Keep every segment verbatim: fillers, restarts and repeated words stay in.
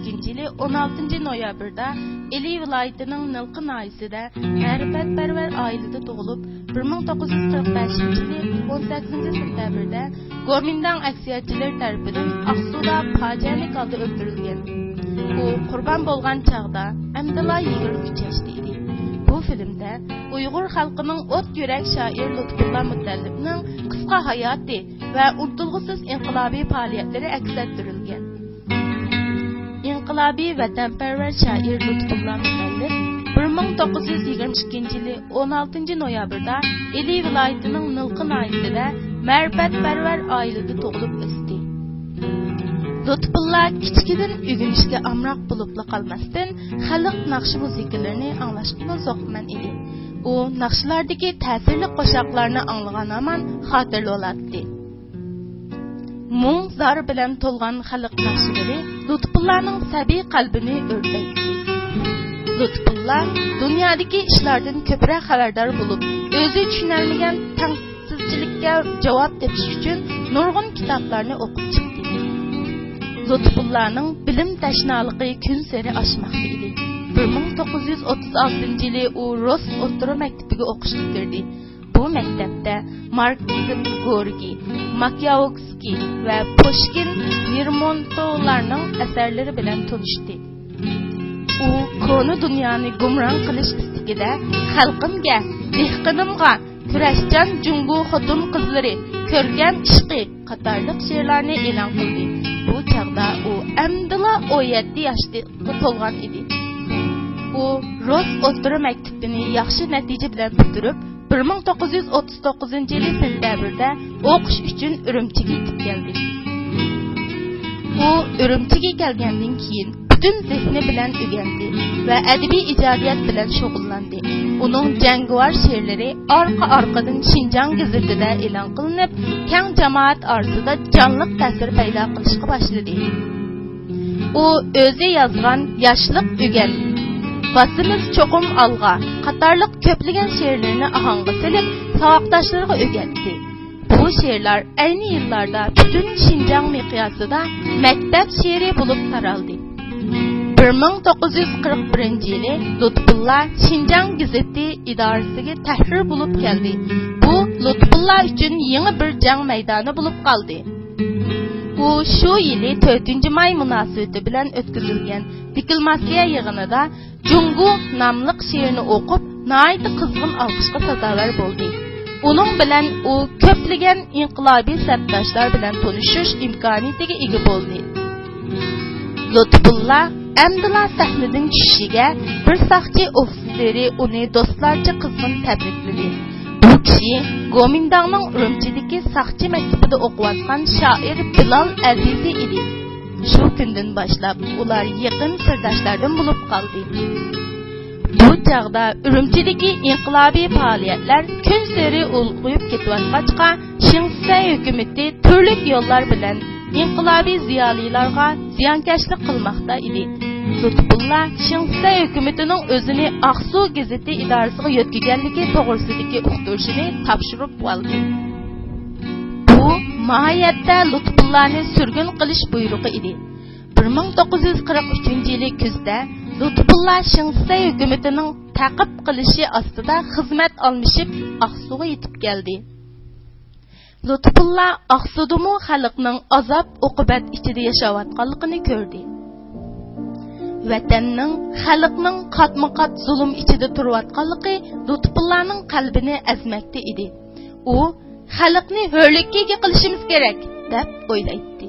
ئىككىنچى يىلى ئون ئالتىنچى نويابىردا ئىلى ۋىلايىتىنىڭ نىلقا ناھىيەسىدە مەرىپەتپەرۋەر ئائىلىدە تۇغۇلۇپ، بىر مىڭ توققۇز يۈز قىرىق بەشىنچى يىلى ئون سەككىزىنچى سېنتەبىردە گومىنداڭ ئەكسىيەتچىلىرى تەرىپىدىن ئاقسۇدا پاجىئەلىك ھالدا ئۆلتۈرۈلگەن. ئۇ قۇربان بولغان چاغدا ئەمدىلا يىگىرمە ئۈچ ياشتا ئىدى. بۇ فىلىمدە ئۇيغۇر خەلقىنىڭ ئوت يۈرەك شائىرى لۇتپۇللا مۇتەللىپنىڭ قىسقا ھاياتى ۋە ئۇنتۇلغۇسىز ئىنقىلابىي پائالىيەتلىرى ئەكس ئەتتۈرۈلگەن. ئىنقىلابىي ۋەتەنپەرۋەر شائىر لۇتپۇللا مۇتەللىپ بىر مىڭ توققۇز يۈز يىگىرمە ئىككىنچى يىلى ئون ئالتىنچى نويابىردا ئىلى ۋىلايىتىنىڭ نىلقا ناھىيەسىدە مەرىپەتپەرۋەر ئائىلىدە تۇغۇلۇپ ئۆستى. لۇتپۇللا كىچىكىدىن ئۆگىنىشكە ئامراق بولۇپلا قالماستىن، خەلق ناخشا مۇزىكىلىرىنى ئاڭلاشقىمۇ زوقمەن ئىدى. ئۇ ناخشىلاردىكى تەسىرلىك قوشاقلارنى ئاڭلىغان ھامان خاتىرىلىۋالاتتى. مۇڭ-زار بىلەن تولغان خەلق ناخشىلىرى لۇتپۇللانىڭ سەبىي قەلبىنى ئۆرتەيتتى. لۇتپۇللا دۇنيادىكى ئىشلاردىن كۆپرەك خەۋەردار بولۇپ، ئۆزى چۈشىنەلمىگەن تەڭسىزچىلىككە جاۋاب تېپىش ئۈچۈن نۇرغۇن كىتابلارنى ئوقۇپ چىقتى. لۇتپۇللانىڭ بىلىم تەشنالىقى كۈنسېرى ئاشماقتا ئىدى. بىر مىڭ توققۇز يۈز ئوتتۇز ئالتىنچى يىلى ئۇ روس ئوتتۇرا مەكتىپىگە ئوقۇشقا كىردى. بۇ مەكتەپتە ماركسىزم، گوركىي، ماكياۋسكىي ۋە پۇشكىن، لېرمونتوۋلارنىڭ ئەسەرلىرى بىلەن تونۇشتى. ئۇ كونا دۇنيانى گۇمران قىلىش ئىستىكىدە خەلقىمگە، دېھقىنىمغا، كۈرەشچان جۇڭگو خوتۇن-قىزلىرى، كۆركەم ئىشقى قاتارلىق شېئىرلارنى ئېلان قىلدى. بۇ چاغدا ئۇ ئەمدىلا ئون يەتتە ياشقا تولغان ئىدى. ئۇ روس ئوتتۇرا مەكتىپىنى ياخشى نەتىجە بىلەن پۈتتۈرۈپ، بىر مىڭ توققۇز يۈز ئوتتۇز توققۇزىنچى يىلى سېنتەبىردە ئوقۇش ئۈچۈن ئۈرۈمچىگە يېتىپ كەلدى. ئۇ ئۈرۈمچىگە كەلگەندىن كېيىن پۈتۈن زېھنى بىلەن ئۆگەندى ۋە ئەدەبىي ئىجادىيەت بىلەن شۇغۇللاندى. ئۇنىڭ جەڭگىۋار شېئىرلىرى ئارقا-ئارقىدىن شىنجاڭ گېزىتىدە ئېلان قىلىنىپ، كەڭ جامائەت ئارىسىدا جانلىق تەسىر پەيدا قىلىشقا باشلىدى. ئۇ ئۆزى يازغان ياشلىق ئۆگەن، باسىمىز چوقۇم ئالغا قاتارلىق كۆپلىگەن شېئىرلىرىنى ئاھاڭغا سېلىپ، ساۋاقداشلىرىغا ئۆگەتتى. بۇ شېئىرلار ئەينى يىللاردا پۈتۈن شىنجاڭ مىقياسىدا مەكتەپ شېئىرى بولۇپ تارالدى. بىر مىڭ توققۇز يۈز قىرىق بىرىنچى يىلى لۇتپۇللا شىنجاڭ گېزىتى ئىدارىسىگە تەھرىر بولۇپ كەلدى. بۇ لۇتپۇللا ئۈچۈن يېڭى بىر جەڭ مەيدانى بولۇپ قالدى. ئۇ شۇ يىلى تۆتىنچى ماي مۇناسىۋىتى بىلەن ئۆتكۈزۈلگەن دېكلاماتسىيە يىغىنىدا جۇڭگو ناملىق شېئىرنى ئوقۇپ، ناھايىتى قىزغىن ئالقىشقا سازاۋەر بولدى. ئۇنىڭ بىلەن ئۇ كۆپلىگەن ئىنقىلابىي سەپداشلار بىلەن تونۇشۇش ئىمكانىيىتىگە ئىگە بولدى. لۇتپۇللا ئەمدىلا سەھنىدىن چۈشۈشىگە بىر ساقچى ئوفىتسېرى ئۇنى دوستلارچە قىزغىن تەبرىكلىدى. بۇ كىشى گومىنداڭنىڭ ئۈرۈمچىدىكى ساقچى مەكتىپىدە ئوقۇۋاتقان شائىر بىلال ئەزىزى ئىدى. شۇ كۈندىن باشلاپ ئۇلار يېقىن سىرداشلاردىن بولۇپ قالدى. بۇ چاغدا ئۈرۈمچىدىكى ئىنقىلابىي پائالىيەتلەر كۈنسېرى ئۇلغىيىپ كېتىۋاتقاچقا، شىڭسەي ھۆكۈمىتى تۈرلۈك يوللار بىلەن ئىنقىلابىي زىيالىيلارغا زىيانكەشلىك قىلماقتا ئىدى. لۇتپۇللا شىڭسەي ھۆكۈمىتىنىڭ ئۆزىنى ئاقسۇ گېزىتى ئىدارىسىغا يۆتكىگەنلىكى توغرىسىدىكى ئۇقتۇرۇشىنى تاپشۇرۇپ ئالدى. بۇ ماھىيەتتە لۇتپۇللانى سۈرگۈن قىلىش بۇيرۇقى ئىدى. بىر مىڭ توققۇز يۈز قىرىق ئۈچىنچى يىلى كۈزدە لۇتپۇللا شىڭسەي ھۆكۈمىتىنىڭ تەقىب قىلىشى ئاستىدا خىزمەت ئالمىشىپ، ئاقسۇغا يېتىپ كەلدى. لۇتپۇللا ئاقسۇدىمۇ خەلقنىڭ ئازاب-ئوقۇبەت ئىچىدە ياشاۋاتقانلىقىنى كۆردى. ۋەتەننىڭ، خەلقنىڭ قاتمۇقات زۇلۇم ئىچىدە تۇرۇۋاتقانلىقى لۇتپۇللانىڭ قەلبىنى ئەزمەكتە ئىدى. ئۇ، «خەلقنى ھۆرلۈككە ئىگە قىلىشىمىز كېرەك» دەپ ئويلايتتى.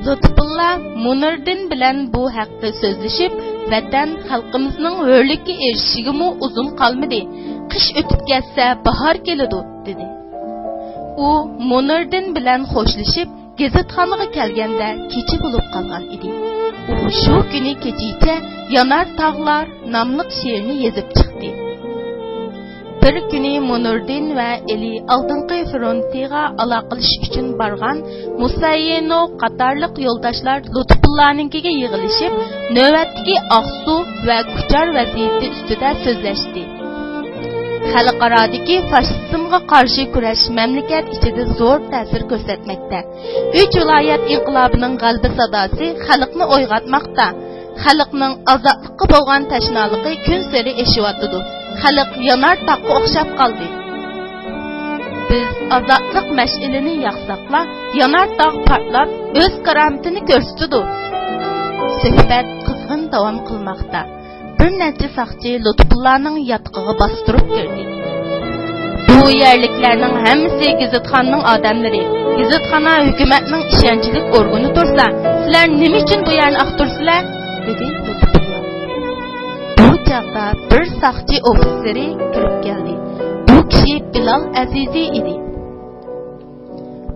لۇتپۇللا مۇنىردىن بىلەن بۇ ھەقتە سۆزلىشىپ، «ۋەتەن خەلقىمىزنىڭ ھۆرلۈككە ئېرىشىشىگىمۇ ئۇزۇن قالمىدى، قىش ئۆتۈپ كەتسە، باھار كېلىدۇ» دېدى. ئۇ مۇنىردىن بىلەن خوشلىشىپ، گېزىتخانىغا كەلگەندە كېچە بولۇپ قالغان ئىدى. ئۇ شۇ كۈنى كېچىچە «يانار تاغلار» ناملىق شېئىرنى يېزىپ چىقتى. بىر كۈنى مۇنىردىن ۋە ئېلى ئالدىنقى فرونتىغا ئالاقىلىشىش ئۈچۈن بارغان مۇسەييىنوۋ قاتارلىق يولداشلار لۇتپۇللانىڭكىگە يىغىلىشىپ، نۆۋەتتىكى ئاقسۇ ۋە كۇچار ۋەزىيىتى ئۈستىدە سۆزلەشتى. خەلقئارادىكى فاشىزمغا قارشى كۈرەش مەملىكەت ئىچىدە زور تەسىر كۆرسەتمەكتە. ئۈچ ۋىلايەت ئىنقىلابىنىڭ غەلىبە ساداسى خەلقنى ئويغاتماقتا. خەلقنىڭ ئازادلىققا بولغان تەشنالىقى كۈنسېرى ئېشىۋاتىدۇ. خەلق يانار تاغقا ئوخشاپ قالدى. بىز ئازادلىق مەشئىلىنى ياقساقلا، يانار تاغ پارتلاپ، ئۆز كارامىتىنى كۆرسىتىدۇ. سۆھبەت قىزغىن داۋام قىلماقتا. بىر نەچچە ساقچى لۇتپۇللانىڭ ياتىقىغا باستۇرۇپ كىردى. بۇ يەرلىكلەرنىڭ ھەممىسى گېزىتخانىنىڭ ئادەملىرى. گېزىتخانا ھۆكۈمەتنىڭ ئىشەنچلىك ئورگىنى تۇرسا، سىلەر نېمە ئۈچۈن بۇ يەرنى ئاختۇرىسىلەر؟ دېدى لۇتپۇللا. بۇ چاغدا بىر ساقچى ئوفىتسېرى كىرىپ كەلدى. بۇ كىشى بىلال ئەزىزى ئىدى.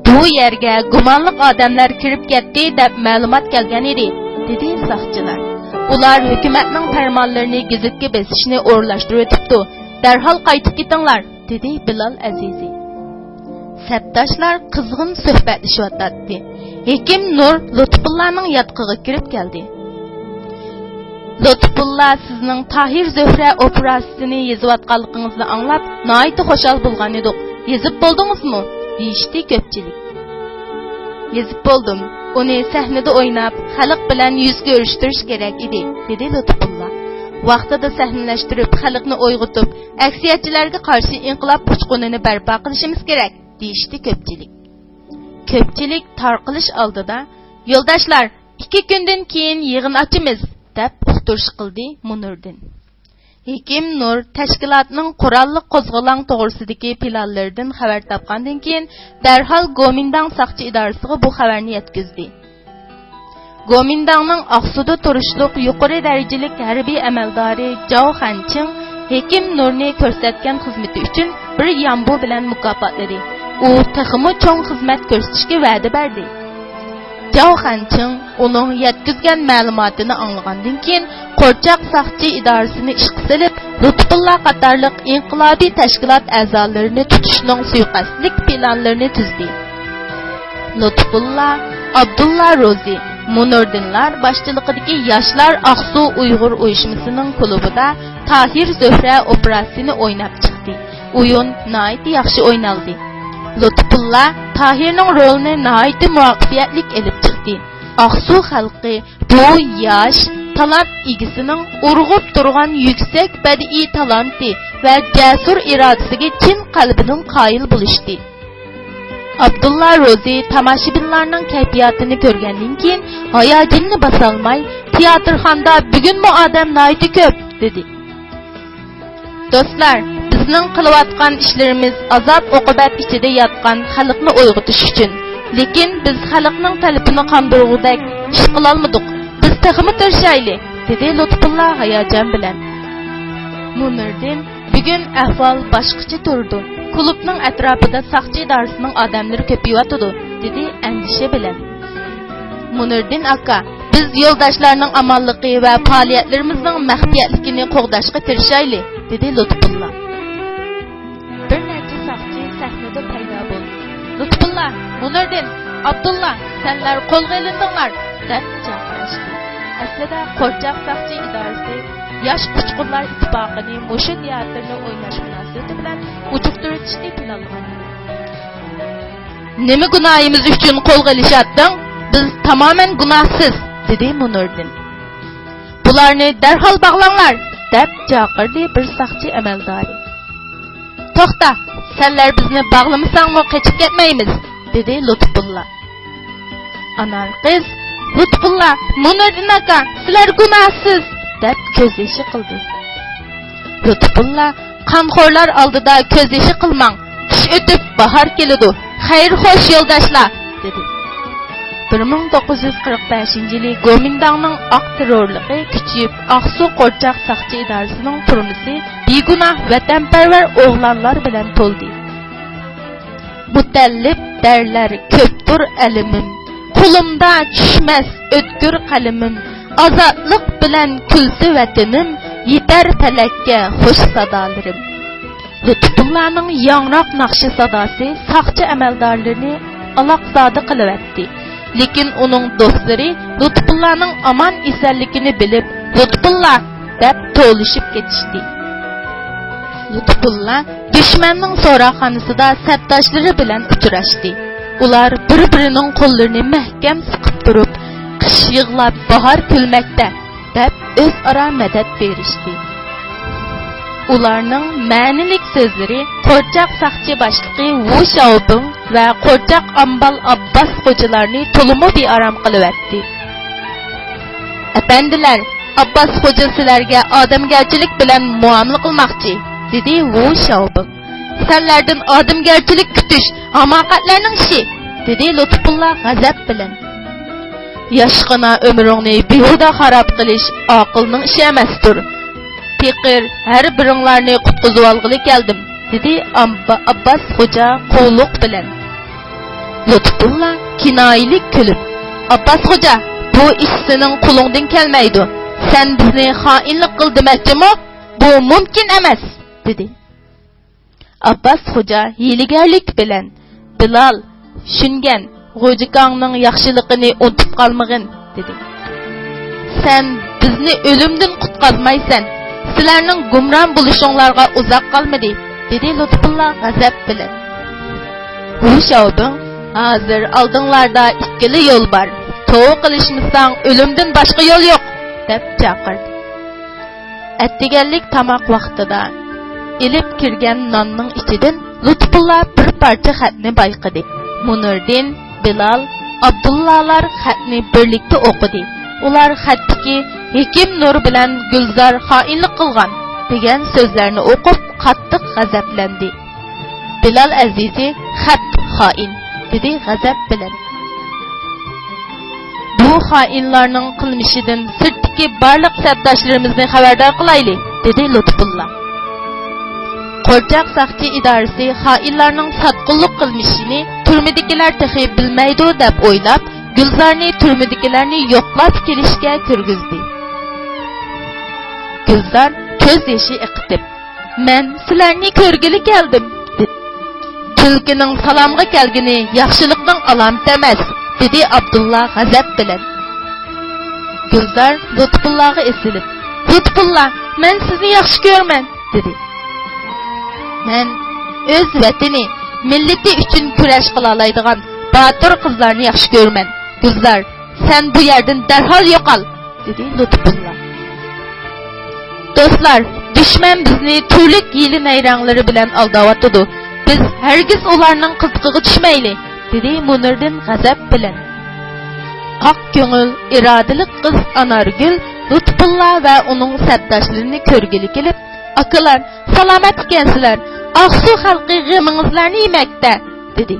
بۇ يەرگە گۇمانلىق ئادەملەر كىرىپ كەتتى دەپ مەلۇمات كەلگەن ئىدى، دېدى ساقچىلار. ئۇلار ھۆكۈمەتنىڭ پەرمانلىرىنى گېزىتكە بېسىشنى ئورۇنلاشتۇرۇۋېتىپتۇ. دەرھال قايتىپ كېتىڭلار، دېدى بىلال ئەزىزى. سەپداشلار قىزغىن سۆھبەتلىشىۋاتاتتى. ھېكىم نۇر لۇتپۇللانىڭ ياتىقىغا كىرىپ كەلدى. لۇتپۇللا سىزنىڭ تاھىر زۆھرە ئوپېراتسىيىسىنى يېزىۋاتقانلىقىڭىزنى ئاڭلاپ، ناھايىتى خۇشال بولغان ئىدۇق. يېزىپ بولدىڭىزمۇ؟ دېيىشتى كۆپچىلىك. يېزىپ بولدۇم. ئۇنى سەھنىدە ئويناپ، خەلق بىلەن يۈز كۆرۈشتۈرۈش كېرەك ئىدى، دېدى لۇتپۇللا. ۋاقتىدا سەھنىلەشتۈرۈپ، خەلقنى ئويغىتىپ، ئەكسىيەتچىلەرگە قارشى ئىنقىلاب ئۇچقۇنىنى بەرپا قىلىشىمىز كېرەك، دېيىشتى كۆپچىلىك. كۆپچىلىك تارقىلىش ئالدىدا، يولداشلار، ئىككى كۈندىن كېيىن يىغىن ئاچىمىز، دەپ ئۇقتۇرۇش قىلدى مۇنىردىن. ھېكىم نۇر تەشكىلاتنىڭ قوراللىق قوزغىلاڭ توغرىسىدىكى پىلانلىرىدىن خەۋەر تاپقاندىن كېيىن، دەرھال گومىنداڭ ساقچى ئىدارىسىغا بۇ خەۋەرنى يەتكۈزدى. گومىنداڭنىڭ ئاقسۇدا تۇرۇشلۇق يۇقىرى دەرىجىلىك ھەربىي ئەمەلدارى جاۋ خەنچىڭ ھېكىم نۇرنى كۆرسەتكەن خىزمىتى ئۈچۈن بىر يامبۇ بىلەن مۇكاپاتلىدى. ئۇ تېخىمۇ چوڭ خىزمەت كۆرسىتىشكە ۋەدە بەردى. جاۋ خەنچىڭ ئۇنىڭ يەتكۈزگەن مەلۇماتىنى ئاڭلىغاندىن كېيىن، قورچاق ساقچى ئىدارىسىنى ئىشقا سېلىپ، لۇتپۇللا قاتارلىق ئىنقىلابىي تەشكىلات ئەزالىرىنى تۇتۇشنىڭ سۇيىقەستلىك پىلانلىرىنى تۈزدى. لۇتپۇللا، ئابدۇللا روزى، مۇنۇردىنلار باشچىلىقىدىكى ياشلار ئاقسۇ ئۇيغۇر ئۇيۇشمىسىنىڭ كۇلۇبىدا تاھىر زۆھرە ئوپېراتسىيىسىنى ئويناپ چىقتى. ئويۇن ناھايىتى ياخشى ئوينالدى. لۇتپۇللا تاھىرنىڭ رولىنى ناھايىتى مۇۋەپپەقىيەتلىك ئېلىپ چىقتى. ئاقسۇ خەلقى بۇ ياش، تالانت ئىگىسىنىڭ ئۇرغۇپ تۇرغان يۈكسەك بەدىئىي تالانتى ۋە جەسۇر ئىرادىسىگە چىن قەلبىدىن قايىل بولۇشتى. ئابدۇللا روزى تاماشىبىنلارنىڭ كەيپىياتىنى كۆرگەندىن كېيىن، ھاياجىنىنى باسالماي، تىياتىرخانىدا بۈگۈنمۇ ئادەم ناھايىتى كۆپ، دېدى. دوستلار، بىزنىڭ قىلىۋاتقان ئىشلىرىمىز ئازاب-ئوقۇبەت ئىچىدە ياتقان خەلقنى ئويغىتىش ئۈچۈن. لېكىن بىز خەلقنىڭ تەلىپىنى قاندۇرغۇدەك ئىش قىلالمىدۇق. بىز تېخىمۇ تىرىشايلى، دېدى لۇتپۇللا ھاياجان بىلەن. مۇنىردىن، بۈگۈن ئەھۋال باشقىچە تۇرىدۇ. كۇلۇبنىڭ ئەتراپىدا ساقچى ئىدارىسىنىڭ ئادەملىرى كۆپىيىۋاتىدۇ، دېدى ئەندىشە بىلەن. مۇنىردىن ئاكا، بىز يولداشلارنىڭ ئامانلىقى ۋە پائالىيەتلىرىمىزنىڭ مەخپىيەتلىكىنى قوغداشقا تىرىشايلى، دېدى لۇتپۇللا. بىر نەچچە ساقچى سەھنىدە پەيدا بولدى. لۇتپۇللا، مۇنىردىن، ئابدۇللا، سەنلەر قولغا ئېلىندىڭلار، دەپ چاقىرىشتى. ئەسلىدە قورچاق ساقچى ئىدارىسى ياش ئۇچقۇنلار ئىتتىپاقىنى مۇشۇ تىياتىرنى ئويناش مۇناسىۋىتى بىلەن ئۇجۇقتۇرۇۋېتىشنى پىلانلىغان ئىدى. نېمە گۇناھىمىز ئۈچۈن قولغا ئېلىشاتتىڭ؟ بىز تامامەن گۇناھسىز، دېدى مۇنىردىن. بۇلارنى دەرھال باغلاڭلار، دەپ چاقىردى بىر ساقچى ئەمەلدارى. توختا، سەنلەر بىزنى باغلىمىساڭمۇ قېچىپ كەتمەيمىز، دېدى لۇتپۇللا. ئانار قىز، لۇتپۇللا، مۇنىردىن ئاكا، سىلەر گۇناھسىز، دەپ كۆز يېشى قىلدى. لۇتپۇللا، قانخورلار ئالدىدا كۆز يېشى قىلماڭ، قىش ئۆتۈپ باھار كېلىدۇ، خەير خوش يولداشلار، دېدى. بىر مىڭ توققۇز يۈز قىرىق بەشىنچى يىلى گومىنداڭنىڭ ئاق تېررورلۇقى كۈچىيىپ، ئاقسۇ قورچاق ساقچى ئىدارىسىنىڭ تۈرمىسى بىگۇناھ ۋەتەنپەرۋەر ئوغلانلار بىلەن تولدى. مۇتەللىپ دەرلەر كۆپتۇر ئەلىمىم، قولۇمدا چۈشمەس ئۆتكۈر قەلىمىم، ئازادلىق بىلەن كۈلسە ۋەتىنىم، يېتەر پەلەككە خوش سادالىرىم. لۇتپۇللانىڭ ياڭراق ناخشا ساداسى ساقچى ئەمەلدارلىرىنى ئالاقزادە قىلىۋەتتى. لېكىن ئۇنىڭ دوستلىرى لۇتپۇللانىڭ ئامان-ئېسەنلىكىنى بىلىپ، لۇتپۇللا! دەپ توۋلىشىپ كېتىشتى. لۇتپۇللا دۈشمەننىڭ سوراقخانىسىدا سەپداشلىرى بىلەن ئۇچراشتى. ئۇلار بىر-بىرىنىڭ قوللىرىنى مەھكەم سىقىپ تۇرۇپ، «قىش يىغلاپ، باھار كۈلمەكتە» دەپ، ئۆزئارا مەدەت بېرىشتى. ئۇلارنىڭ مەنىلىك سۆزلىرى قورچاق ساقچى باشلىقى ۋۇ شياۋبىڭ ۋە قورچاق ئامبال ئابباس خوجىلارنى تولىمۇ بىئارام قىلىۋەتتى. «ئەپەندىلەر، ئابباس خوجا سىلەرگە ئادەمگەرچىلىك بىلەن مۇئامىلە قىلماقچى» دېدى ۋۇ شياۋبىڭ. «سەنلەردىن ئادەمگەرچىلىك كۈتۈش ھاماقەتلەرنىڭ ئىشى» دېدى لۇتپۇللا غەزەپ بىلەن. «ياشقىنا ئۆمرۈڭنى بىھۇدە خاراب قىلىش ئاقىلنىڭ ئىشى ئەمەستۇر. پېقىر، ھەر بىرىڭلارنى قۇتقۇزۇۋالغىلى كەلدىم» دېدى ئامبا-، ئابباس خوجا قۇۋلۇق بىلەن. لۇتپۇللا كىنايىلىك كۈلۈپ، «ئابباس خوجا، بۇ ئىش سېنىڭ قولۇڭدىن كەلمەيدۇ. سەن بىزنى خائىنلىق قىل دېمەكچىمۇ؟ بۇ مۇمكىن ئەمەس» دېدى. ئابباس خوجا ھىيلىگەرلىك بىلەن، «بىلال، شۈنگەن، غوجىكاڭنىڭ ياخشىلىقىنى ئۇنتۇپ قالمىغىن» دېدى. «سەن بىزنى ئۆلۈمدىن قۇتقازمايسەن. سىلەرنىڭ گۇمران بولۇشۇڭلارغا ئۇزاق قالمىدى» دېدى لۇتپۇللا غەزەپ بىلەن. ۋۇ شياۋبىڭ، «ھازىر ئالدىڭلاردا ئىككىلا يول بار. توۋا قىلىشمىساڭ، ئۆلۈمدىن باشقا يول يوق» دەپ چاقىردى. ئەتىگەنلىك تاماق ۋاقتىدا ئېلىپ كىرگەن ناننىڭ ئىچىدىن لۇتپۇللا بىر پارچە خەتنى بايقىدى. مۇنىردىن، بىلال، ئابدۇللالار خەتنى بىرلىكتە ئوقۇدى. ئۇلار خەتتىكى «ھېكىم نۇر بىلەن گۈلزار خائىنلىق قىلغان» دېگەن سۆزلەرنى ئوقۇپ، قاتتىق غەزەپلەندى. «بىلال ئەزىزى، خەت خائىن» دېدى غەزەپ بىلەن. «بۇ خائىنلارنىڭ قىلمىشىدىن سىرتتىكى بارلىق سەپداشلىرىمىزنى خەۋەردار قىلايلى» دېدى لۇتپۇللا. قورچاق ساقچى ئىدارىسى خائىنلارنىڭ ساتقۇنلۇق قىلمىشىنى تۈرمىدىكىلەر تېخى بىلمەيدۇ دەپ ئويلاپ، گۈلزارنى تۈرمىدىكىلەرنى يوقلاپ كېلىشكە كىرگۈزدى. گۈلزار كۆز يېشى ئېقىتىپ، «مەن سىلەرنى كۆرگىلى كەلدىم» دېدى. «تۈلكىنىڭ سالامغا كەلگىنى ياخشىلىقنىڭ ئالامىتى ئەمەس» دېدى ئابدۇللا غەزەپ بىلەن. گۈلزار لۇتپۇللاغا ئېسىلىپ، «لۇتپۇللا، مەن سىزنى ياخشى كۆرىمەن» دېدى. «مەن ئۆز ۋەتىنى، مىللىتى ئۈچۈن كۈرەش قىلالايدىغان باتۇر قىزلارنى ياخشى كۆرىمەن. گۈلزار، سەن بۇ يەردىن دەرھال يوقال» دېدى لۇتپۇللا. «دوستلار، دۈشمەن بىزنى تۈرلۈك ھىيلە-نەيرەڭلىرى بىلەن ئالداۋاتىدۇ. بىز ھەرگىز ئۇلارنىڭ قىزىقىغا چۈشمەيلى» دېدى مۇنىردىن غەزەپ بىلەن. ئاق كۆڭۈل، ئىرادىلىك قىز ئانارگۈل لۇتپۇللا ۋە ئۇنىڭ سەپداشلىرىنى كۆرگىلى كېلىپ، «ئاكىلار، سالامەت ئىكەنسىلەر. ئاقسۇ خەلقى غېمىڭىزلارنى يېمەكتە» دېدى.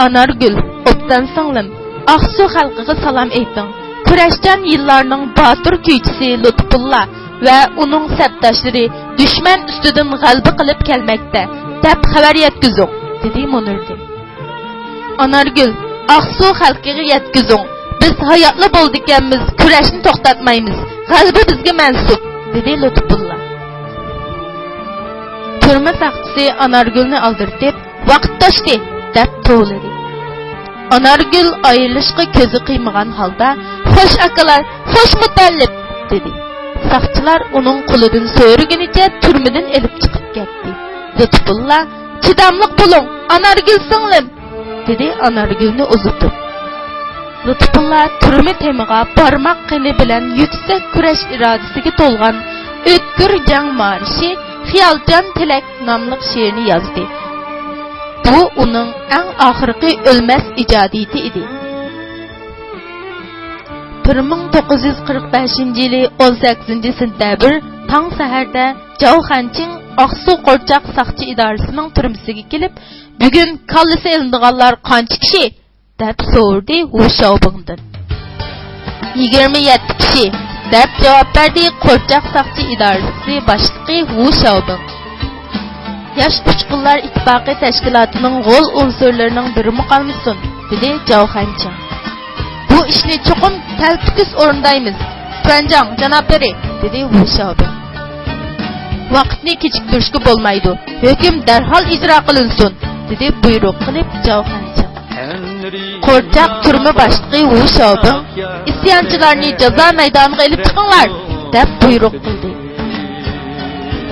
«ئانارگۈل، ئوبدان سىڭلىم، ئاقسۇ خەلقىگە سالام ئېيتىڭ. كۈرەشچان يىللارنىڭ باتۇر كۈيچىسى لۇتپۇللا ۋە ئۇنىڭ سەپداشلىرى دۈشمەن ئۈستىدىن غەلىبە قىلىپ كەلمەكتە، دەپ خەۋەر يەتكۈزۈڭ» دېدى مۇنىردىن. «ئانارگۈل، ئاقسۇ خەلقىگە يەتكۈزۈڭ. بىز ھاياتلا بولىدىكەنمىز، كۈرەشنى توختاتمايمىز. غەلىبە بىزگە مەنسۇپ» دېدى لۇتپۇللا. تۈرمە ساقچىسى ئانارگۈلنى ئالدىرىتىپ، «ۋاقىت توشتى» دەپ توۋلىدى. ئانارگۈل ئايرىلىشقا كۆزى قىيمىغان ھالدا، «خوش ئاكىلار، خوش مۇتەللىپ» دېدى. ساقچىلار ئۇنىڭ قولىدىن سۆرىگىنىچە تۈرمىدىن ئېلىپ چىقىپ كەتتى. لۇتپۇللا، «چىداملىق بولۇڭ، ئانارگۈل سىڭلىم» دېدى ئانارگۈلنى ئۇزىتىپ. لۇتپۇللا تۈرمە تېمىغا بارماق قېنى بىلەن يۈكسەك كۈرەش ئىرادىسىگە تولغان ئۆتكۈر جەڭ مارشى، خىيالچان تىلەك ناملىق شېئىرنى يازدى. بۇ ئۇنىڭ ئەڭ ئاخىرقى ئۆلمەس ئىجادىيىتى ئىدى. بىر مىڭ توققۇز يۈز قىرىق بەشىنچى يىلى ئون سەككىزىنچى سېنتەبىر تاڭ سەھەردە جاۋ خەنچىڭ ئاقسۇ قورچاق ساقچى ئىدارىسىنىڭ تۈرمىسىگە كېلىپ، «بۈگۈن كاللىسى ئېلىنىدىغانلار قانچە كىشى؟» دەپ سورىدى ۋۇ شياۋبىڭدىن. «يىگىرمە يەتتە كىشى» دەپ جاۋاب بەردى قورچاق ساقچى ئىدارىسى باشلىقى ۋۇ شياۋبىڭ. «ياش ئۇچقۇنلار ئىتتىپاقى تەشكىلاتىنىڭ غول ئۇنسۇرلىرىنىڭ بىرىمۇ قالمىسۇن» دېدى جاۋ خەنچىڭ. «بۇ ئىشنى چوقۇم تەلتۆكۈس ئورۇندايمىز. تۈەنجاڭ جانابلىرى» دېدى ۋۇ شياۋبىڭ. «ۋاقىتنى كېچىكتۈرۈشكە بولمايدۇ. ھۆكۈم دەرھال ئىجرا قىلىنسۇن» دېدى بۇيرۇق قىلىپ جاۋ خەنچىڭ. قورچاق تۈرمە باشلىقى ۋۇ شياۋبىڭ، «ئىسيانچىلارنى جازا مەيدانىغا ئېلىپ چىقىڭلار» دەپ بۇيرۇق قىلدى.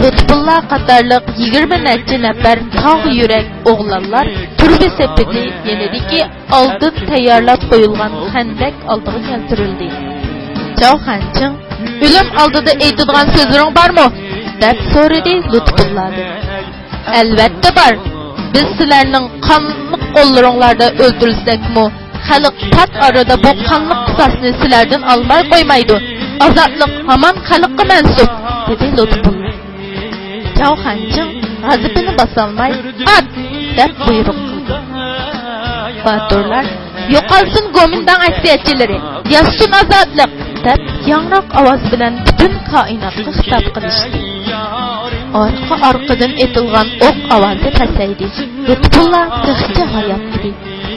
لۇتپۇللا قاتارلىق يىگىرمە نەچچە نەپەر تاغ يۈرەك ئوغلانلار تۈرمە سېپىنى يېنىدىكى ئالدىن تەييارلاپ قويۇلغان خەندەك ئالدىغا كەلتۈرۈلدى. جاۋ خەنچىڭ، «ئۆلۈم ئالدىدا ئېيتىدىغان سۆزلىرىڭ بارمۇ؟» دەپ سورىدى لۇتپۇللادىن. «ئەلۋەتتە بار. بىز سىلەرنىڭ قانلىق قوللىرىڭلاردا ئۆلتۈرۈلسەكمۇ، خەلق پات ئارىدا بۇ قانلىق قىساسنى سىلەردىن ئالماي قويمايدۇ. ئازادلىق ھامان خەلققە مەنسۇپ»، دېدى لۇتپۇللا. جاۋ خەنچىڭ غەزىپىنى باسالماي، «ئات!» دەپ بۇيرۇق قىلدى. باتۇرلار، «يوقالسۇن گومىنداڭ ئەسكەرچىلىرى، ياشىسۇن ئازادلىق!» دەپ ياڭراق ئاۋاز بىلەن پۈتۈن كائىناتقا خىتاب قىلىشتى. ئارقا-ئارقىدىن ئېتىلغان ئوق ئاۋازى پەسەيدى. لۇتپۇللا تېخىچە ھايات ئىدى.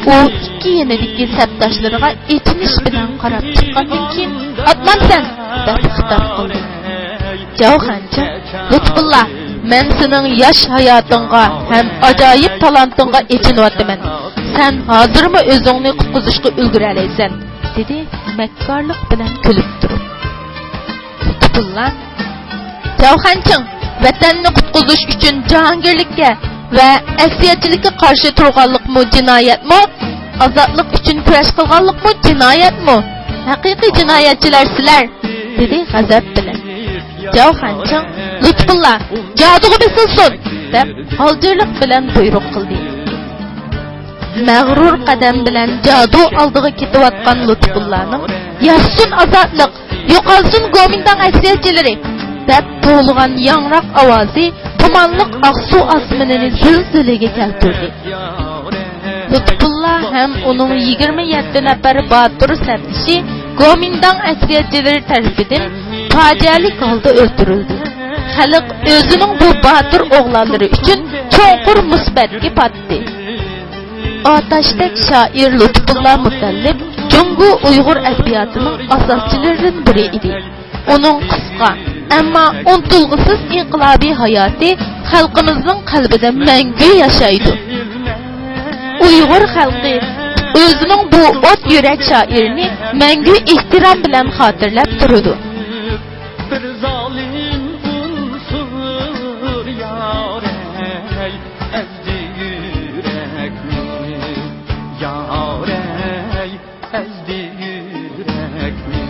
ئۇ ئىككى يېنىدىكى سەپداشلىرىغا ئېچىنىش بىلەن قاراپ چىققاندىن كېيىن، «ئاتلامسەن!» دەپ خىتاب قىلدى. جاۋ خەنچىڭ، «لۇتپۇللا، مەن سېنىڭ ياش ھاياتىڭغا ھەم ئاجايىپ تالانتىڭغا ئېچىنىۋاتىمەن. سەن ھازىرمۇ ئۆزۈڭنى قۇتقۇزۇشقا ئۈلگۈرەلەيسەن»، دېدى مەككارلىق بىلەن كۈلۈپ تۇرۇپ. لۇتپۇللا، جاۋ خەنچىڭ، ۋەتەننى قۇتقۇزۇش ئۈچۈن جاھانگىرلىككە ۋە ئەسلىيەتچىلىككە قارشى تۇرغانلىقمۇ جىنايەتمۇ؟ ئازادلىق ئۈچۈن كۈرەش قىلغانلىقمۇ جىنايەتمۇ؟ ھەقىقىي جىنايەتچىلەر سىلەر! دېدى غەزەپ بىلەن. جاۋ خەنچىڭ، لۇتپۇللا، جادۇغا بېسىلسۇن! دەپ، غالجىرلىق بىلەن بۇيرۇق قىلدى. مەغرۇر قەدەم بىلەن جادۇ ئالدىغا كېتىۋاتقان لۇتپۇللانىڭ، «ياشىسۇن ئازادلىق! يوقالسۇن گومىنداڭ ئەسكەرچىلىرى!» دەپ توۋلىغان ياڭراق ئاۋازى تۇمانلىق ئاقسۇ ئاسمىنىنى زىلزىلىگە كەلتۈردى. لۇتپۇللا ھەم ئۇنىڭ يىگىرمە يەتتە نەپەر باتۇر سەپدىشى گومىنداڭ ئەسكەرچىلىرى تەرىپىدىن پاجىئەلىك ھالدا ئۆلتۈرۈلدى. خەلق ئۆزىنىڭ بۇ باتۇر ئوغلانلىرى ئۈچۈن چوڭقۇر مۇسىبەتكە پاتتى. ئاتاشتەك شائىر لۇتپۇللا مۇتەللىپ جۇڭگو ئۇيغۇر ئەدەبىياتىنىڭ ئاساسچىلىرىدىن بىرى ئىدى. ئۇنىڭ قىسقا، ئەمما ئۇنتۇلغۇسىز ئىنقىلابىي ھاياتى خەلقىمىزنىڭ قەلبىدە مەڭگۈ ياشايدۇ. ئۇيغۇر خەلقى ئۆزىنىڭ بۇ ئوت يۈرەك شائىرىنى مەڭگۈ ئېھتىرام بىلەن خاتىرىلەپ تۇرىدۇ. بىر زالىم ئۇنسۇر يارەي، ئەزدى يۈرەكنى يارەي. ئەزدى يۈرەكنى.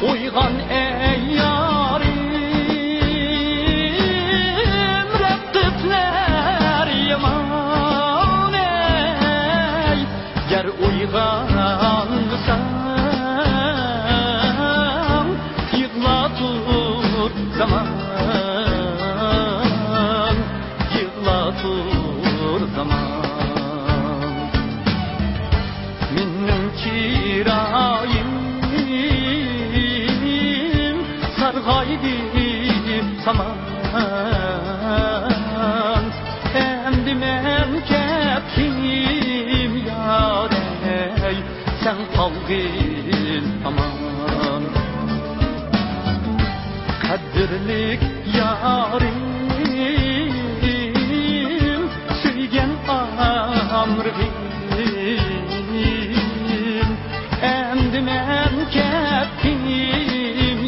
ئويغان ئەي يارىم، رەقىبلەر يامان ئەي، گەر ئويغانساڭ، يىغلاتۇر زامان. يىغلاتۇر زامان. مېنىڭ چىرايىم سارغايدى سامان. ئەمدى مەن كەتتىم يارەي، سەن قالغىن ئامان. قەدىرلىك يارىم، سۆيگەن ئامرىغىم، ئەمدى مەن كەتتىم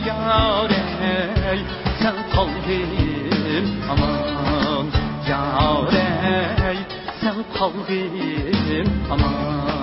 يارەي، سەن قالغىن ئامان يارەي. سەن قالغىن ئامان.